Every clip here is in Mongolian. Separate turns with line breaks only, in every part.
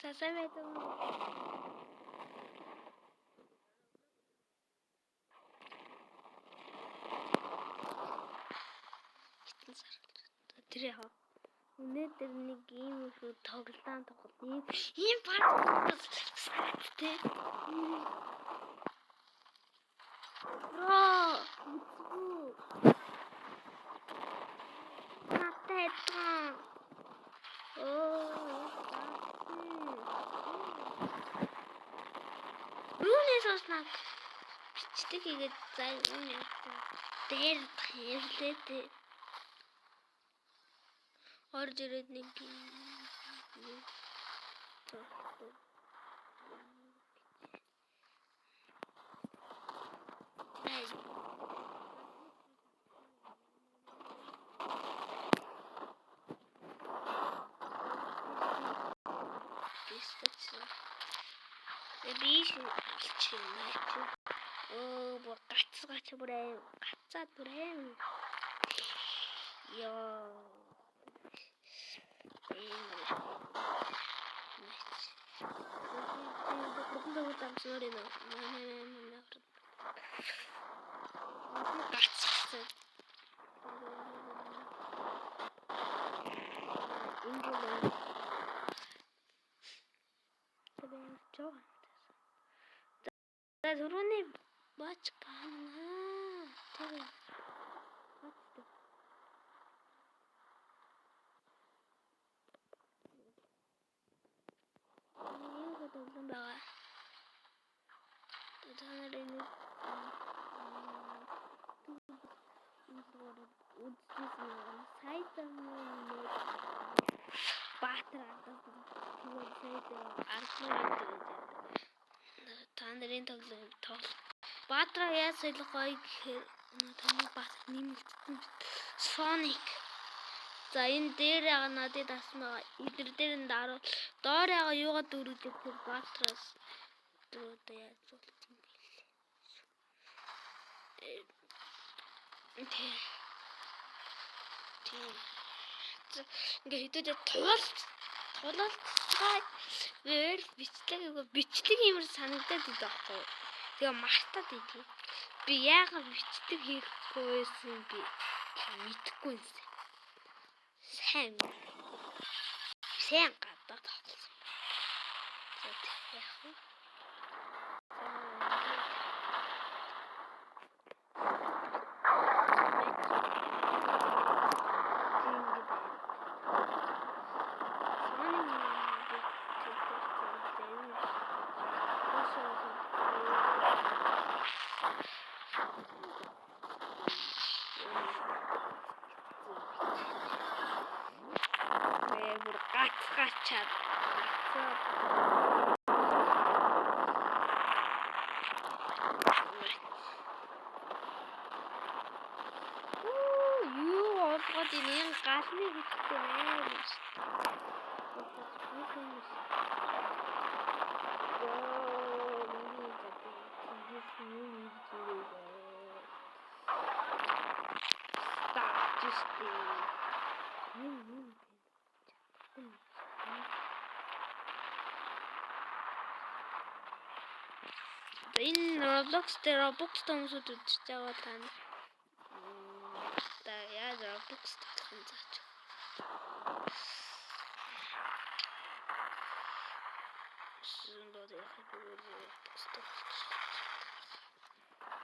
За сайн байцгаана уу? Хитэн сар. Тэр яа. Өнөөдөр нэг ийм их тоглоом тоглоно. Ийм баг тэ. Бро, үзгүй. Надад адилхан. Оо. Юунаас уснаг бичлэг хийгээд за юм яа. Дээр хэвлээ дээ. Орж ирээд нэг юм. Би чи чи. Оо бүр гацгач бүр аим. Гацаад бүр аим. Йоо. Гацсан. Ингээд жоо. За түрүүний бач гана. Тэр бацтай. Юу гэдэг юм байгаа. Та нар энэ үзсэн сайтан нэг баатар ардаас тэгээд сайд арднуу гэдэг. Та нарын тоглоом тоглол. Баатраа яаж солих вэ гэхээр таны баатар нэмэгдсэн. Sonic. За энэ дээр байгаа надад дасан байгаа. Эдэр дээр нь дараа доор байгаа юугаа дөрүүлэх тэр баатраас дөрүүдээ яаж болсон бэлээ. Тэ. Тийм. Ингээ хэдүүлээ тулалцгаа өөр бичлэг бичлэг юмэр санагдаад идэв байхгүй. Тэгээ мартаад идэв. Би яагаад бичлэг хийхгүй байсан би мэдэхгүй юмсан. Сайн. Сайн гадаа тоглосон. За тэг яах вэ? Гацгачаад гацаад юу болгоод энэ галны хүчтэй амар юм шүү дээ. Йоо, миний задыг тэнгис юм ирж ирээ. Стаач штэ. Юм юм. Энэ Roblox дээр Roblox хүмүүсүүд үзэж байгаа та та яаж Roblox тоглох юм зааж. Сэн бод яг Roblox тоглох.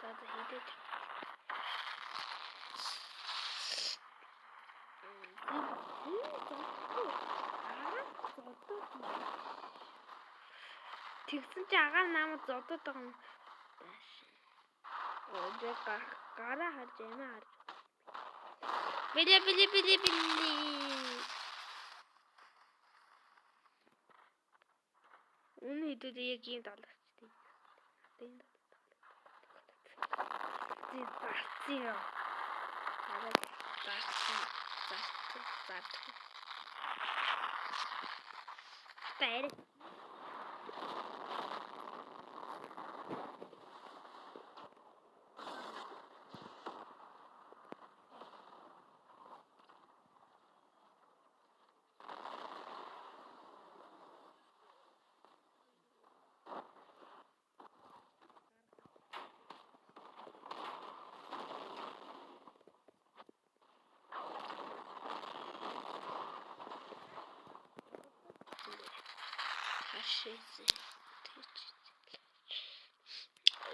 За за хийдэж. Тэгсэн чи агаар намайг зодод байгаа юм. Оо би гараа харж ямаа харж. Били били били били. Үнэ хэдүүд яг ийм далавчтай. Тийм далавч. Зарцсан юм. Арай зарцсан. Зарцсан. Зарцсан. Та арай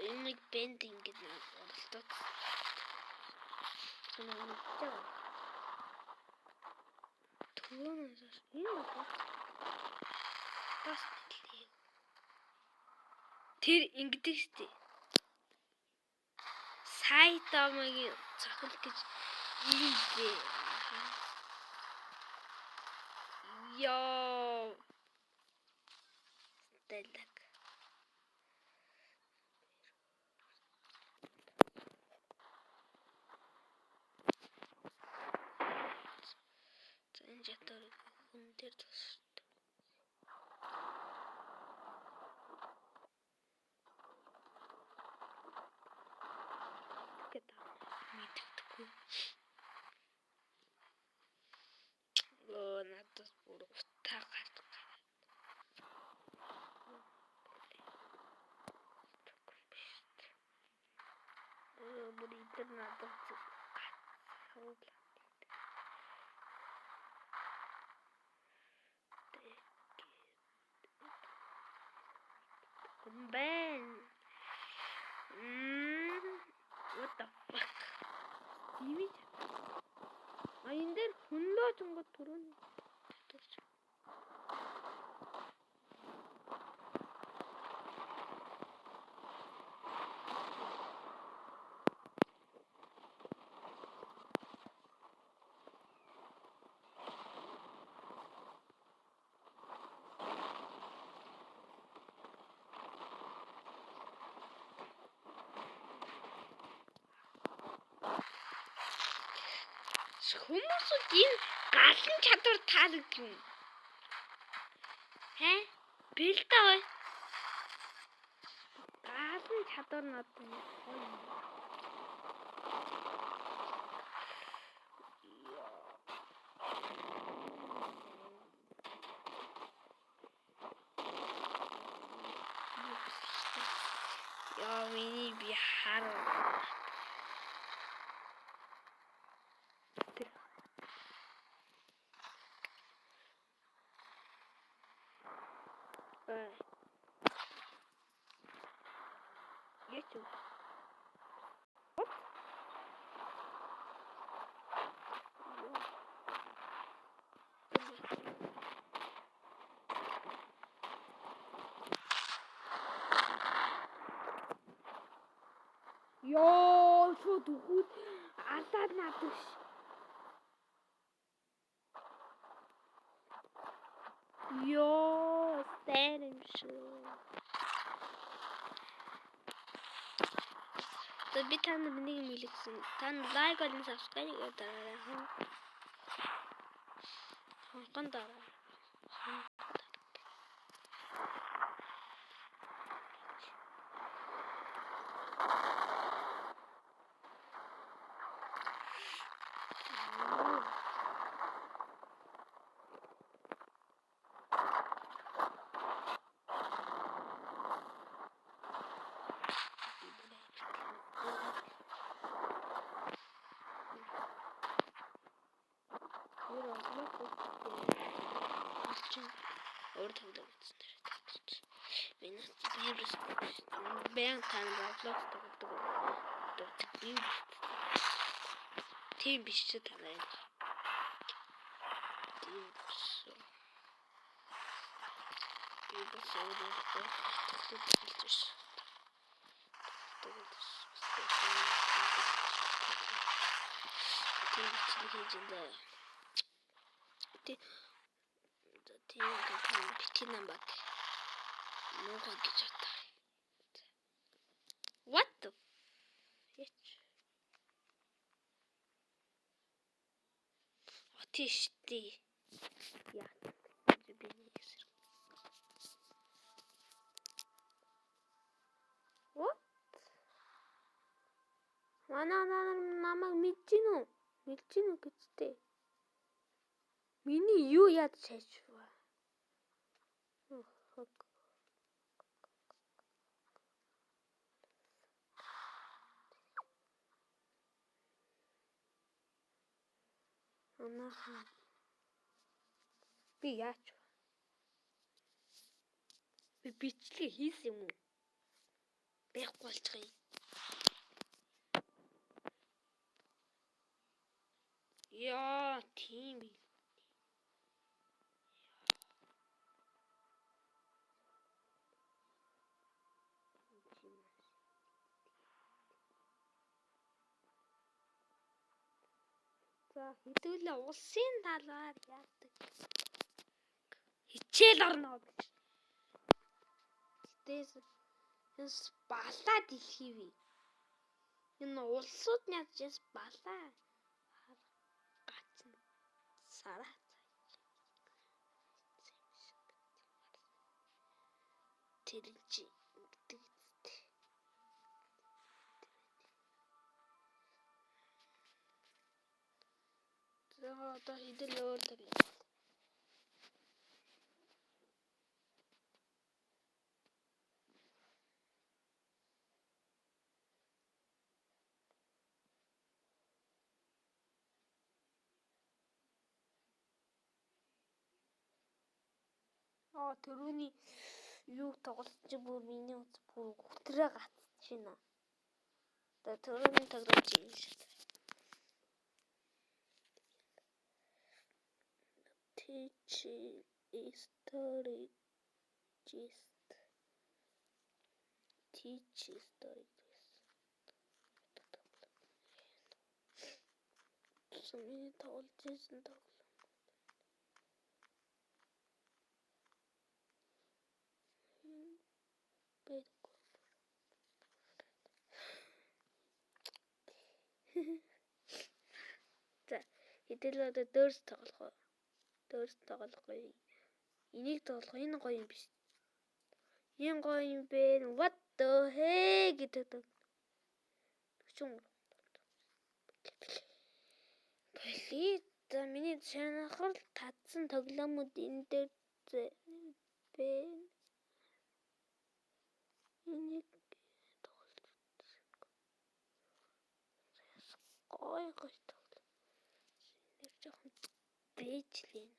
Энэ нэг бэнд ингэж оролдоод санагдаж байгаа. Төвөнөөс энэ бас нэлээ. Тэр ингэдэг штэ. Сайтамагийн цохол гэж юм бэ. Йоо. Дэлэг. За энэ чадвар хүн дээр тусдаг. Гэдэг мэддэггүй. Өө надад бүр утаа гарч гараад. Өө бүр идэр надад гацхуулаа. Бэн. What the fuck? Имиж. А энэ дээр хөнлөө жингод түрүүний чадварч. Хүмүүсүүд энэ галан чадвар таалагддаг юм. Хэ? Бэлдээ бай. Галан чадвар надад гоё юм. Яа, миний би хар. Яч. What? Йоо, шууд үхүүд алаад надад ш. Йоо, стэр юм шүү. За би та нар нэг юм хэлсэн. Та нар лайк болон subscribe дараарай. Хонхон дараа. Өөр тоглоом үзсэн дээр тоглож. Миний би бэн тань Roblox тоглодог. Би тийм биш ч танай. Тийм биш. Би бас өөр тоглож шээ. Тоглож. Тийм бичлэг хийж энэ. Тийм бити намбаг муухай гэж бодоо. What the яч. Отишти. Яа. Би нэг эсрэг. What? Манай намайг мэдэж гин үү? Мэдэж гин үү гэжтэй. Миний юу яд шааж вэ? Анахан. Би яач вэ? Би бичлэг хийсэн юм уу? Байхгүй болчих юм. Яа, тийм би. За хэдүүлээ улсын талаар яадаг. Хичээл орно гэж. Гэтээс энэ балаа дэлхий вэ? Энэ улсууд нь яаж балаа гацна. Сараа. Тэрж гэдэг үстэй. За одоо хэдэл өөр тоглоом. Аа тэрүүний юу тоглож чи бүр миний үз бүр хөтрөө гацж байна. Одоо тэрүүний тоглож юм шиг. Teach story just teach story гэсэн. Миний тоглож байсан тоглоом. Байдаггүй. За хэдэл одоо дөрс тоглох уу? Дөрс тоглохгүй. Энийг тоглох энэ гоё юм биш. Энэ гоё юм бэ? What the heck гэдэг. 43. Боли. За миний сонирхол татсан тоглоомууд энэ дээр бэ. Энийг тоглож гоё гоё тоглоо. Нэр жоохон бэжлээ.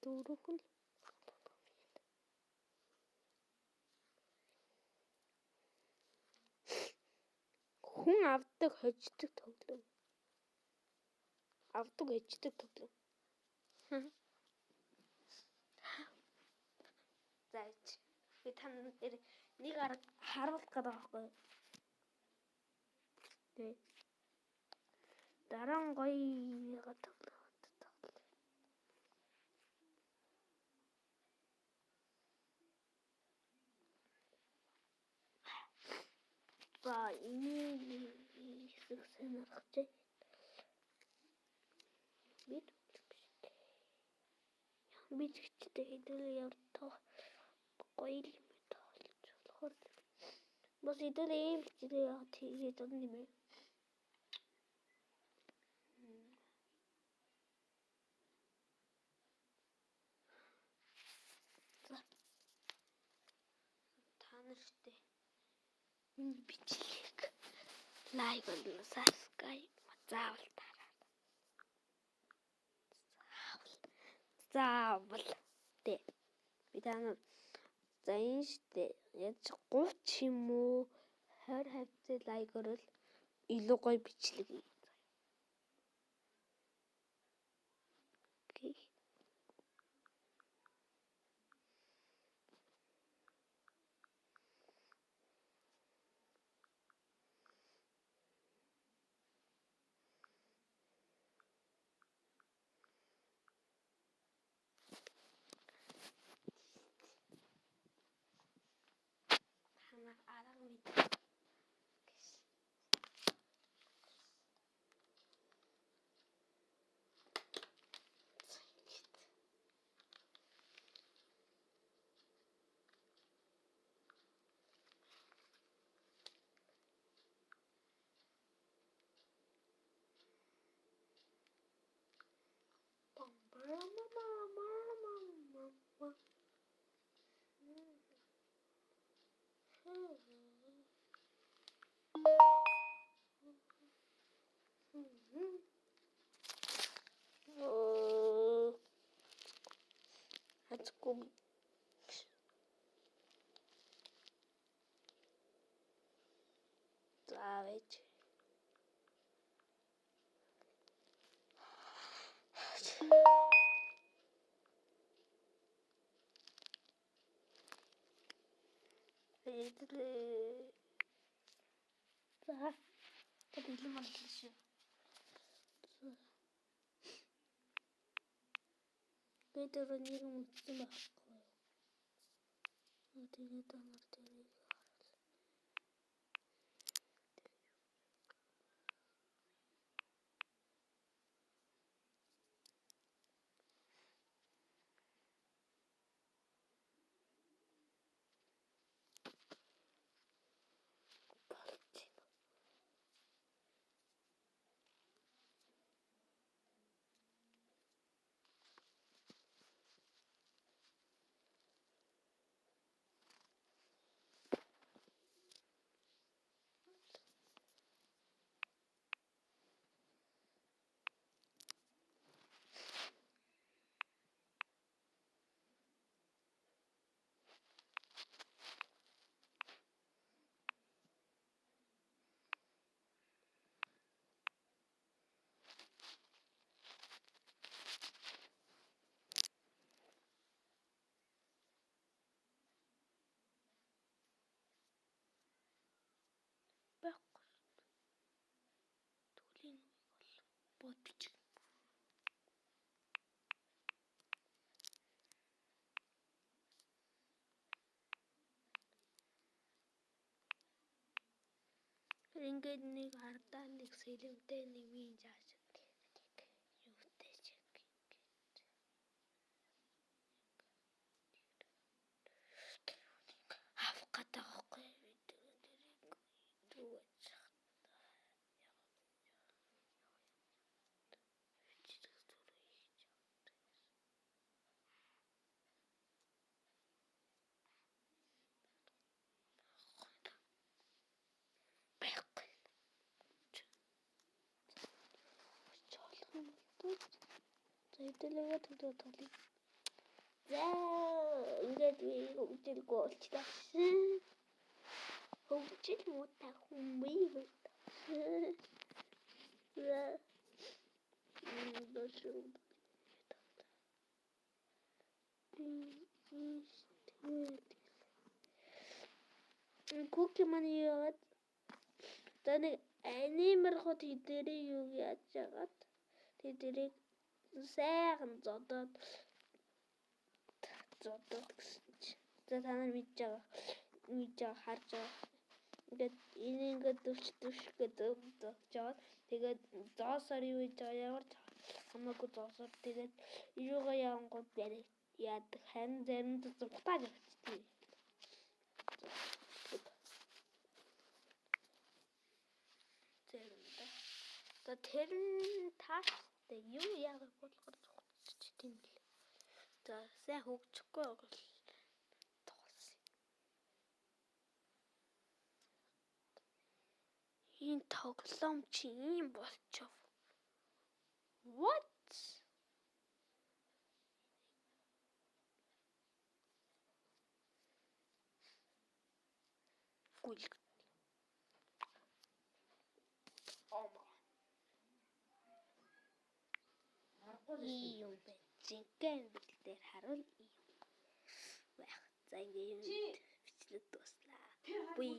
Дөрөвхөн хүн авдаг хождог тоглоом. Авдаг хождог тоглоом. За би та нар нэг арга харуулах гэдэг байгаа байхгүй юу? Тэ. Дараа нь гоё тоглоом. За энийг хэсэг сонирхож би би ч гэжтэй хэдүүлээ явтаа гоё юм тоглож болохоор бас хэдүүлээ ийм хичээлээ яа тийгээд одно юм ээ. За та нартай энэ бичлэг лайк болон subscribe заавал дараарай. Заавал тэ. Би та нар за энэ штэ яаж 30 юм уу 20 хавцаа лайк өрөөл илүү гоё бичлэг. Окей. Танаар арга мэд. Бум. За байж. За. За бэлэн боллоо шүү. Тэгээд өөр нэг юм үтсэн байхгүй юу? Тэгээд амар тэрийг харуул. Болж байна. Байхгүй. Түүлийн үгийг бол бодож. Ингээд нэг ардаа нэг сэлэмтэй нэг үеийн жааш нэг юутай чиг ингээд авах гэдэг аахгүй тэрийг дүүж байхгүй. За хэдүүлээ төлөө толъё. За ингээд би хөгжилгүй болчлаа. Хөгжил муутай хүн бий байна. За Куки маань яваад за нэг анимер хот тэдэрийг юу яаж яагаад тэдэрийг сайхан зодоод зодоод гэсэн чи. За та нар мэдж байгаа харж байгаа. Ингээд энэ ингээд дүрч дүрч гэдэг зодж байгаа. Тэгээд зоосоор юу хийж байгаа ямар ч хамаагүй зоосоор тэгээд юугаа явангууд барай яадаг. Харин заримдаа зугатаад явчихдаг. Заримдаа. За тэр нь тааштай юу яагаад болохоор зугатчих тийм л. За сайн хөгжихгүй бол тоглосон. Энэ тоглоом чи ийм болчихов. What? Гүйл. Oh my. Ийм юм байна. Жинхэнэ амьдрал дээр харуул ийм байх. За ингээ юм бичлэг дууслаа. Буй.